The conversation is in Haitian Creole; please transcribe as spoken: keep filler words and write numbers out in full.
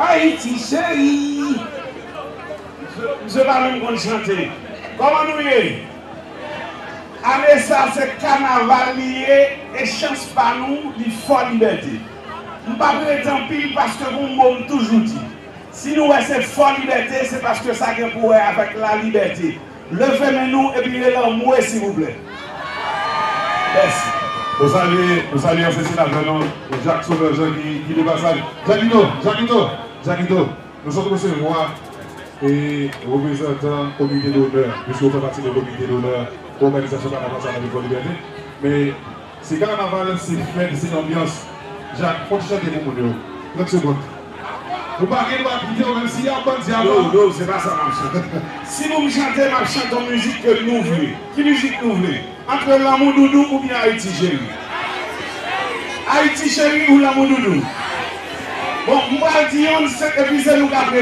Ayiti cheri. Misye pa menm konn chante. Kòman nou ye? Ane sa se kanaval li ye, e chans pa nou, li Fò Libète. M p ap rete anpil paske gon mo m toujou di. Si nou wè se Fò Libète, se paske sa gen pou wè avèk lalibète. Leve men nou epi rele anmwe silvouplè. Mèsi. Nou salye, nou salye ansyen senatè nou, Jacques Sauveur Jean ki, ki de pasaj. Jakito, Jakito, Jakito, nou sot resevwa e reprezantan komite donè, piske w fè pati de komite donè òganizasyon kanaval sa nan Fò Libète. Men se kanaval, se fèt, se lanbyans. Jak, fò w chante pou moun yo. Trant segonn. Nou pa gen dwa kite w, menm si y ap bandi a. Non, non, se pa sa m ap chante. Si pou m chante, m ap chante yon mizik ke nou vle. Ki mizik nou vle? Antre Lanmou Doudou oubyen Ayiti Cheri? Ayiti Cheri ou Lanmou Doudou? Bon, m pral di yonn, se, epi se nou k ap reponn.